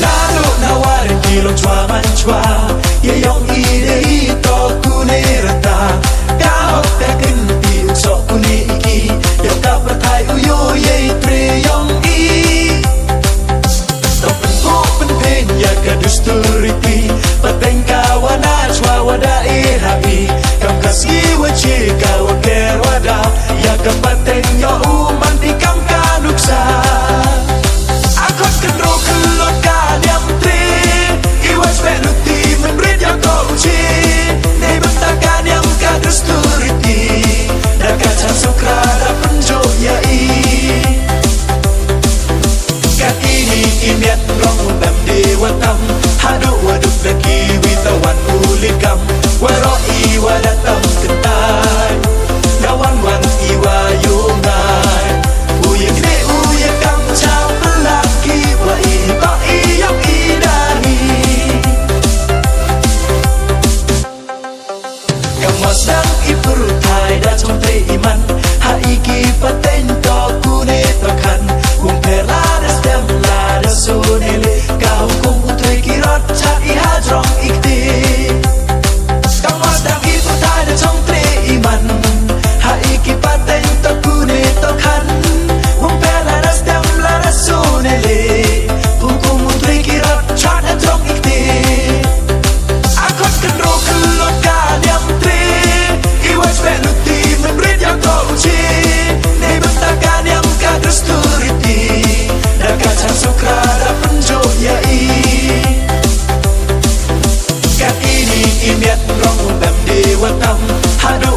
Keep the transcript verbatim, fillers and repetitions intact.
Nadooh na warin ki long chwa man chwa, ya yong i de i toh kune rta. Ka hok ka kynti u soh kune i ki, ya ka pyrthai u yoh ya i tre yong i. Toh pynkup pynphiñ ya ka dustur riti, pateng ka wa na chwa wa da e ha i. Kam ka sngi wa chi ka wa ker wa da, ya ka pateng yoh u man ti kam ka nuksa. A khot kynroo khyllood ka niam tre, i wa sbeh luti mynrit ya ko u chi. Neibynta ka niam ka dustur riti, da ka chan sukra da pynjooh ya i. Ka kini i miat rong u bam de wa tam, hadooh wa duk da ki wi tawan u likam. Waroh i wa da tam kyntai, da wan wan i wa yong ngai. U ya kne u ya kam cha pynlak ki wa i toh i yong i da ni. Kam wa sdang i pyrthai da chong tre i man, ha i ki pateng toh kune toh khan. Wung pher lada stem lada sune le, ka hukum u tre ki rot chat i ha jrong i kti. Kam wa sdang i pyrthai da chong tre i man, ha i ki pateng toh kune toh khan. Wung pher lada stem lada sune le, hukum u tre ki rot chat ha jrong i kti. A khot kynroo khyllood ka niam tre, i wa sbeh luti mynrit ya ko u chi. Neibynta ka niam ka dustur riti, da ka chan sukra da pynjooh ya i. Ka kini i miat rong u bam de wa tam, hadooh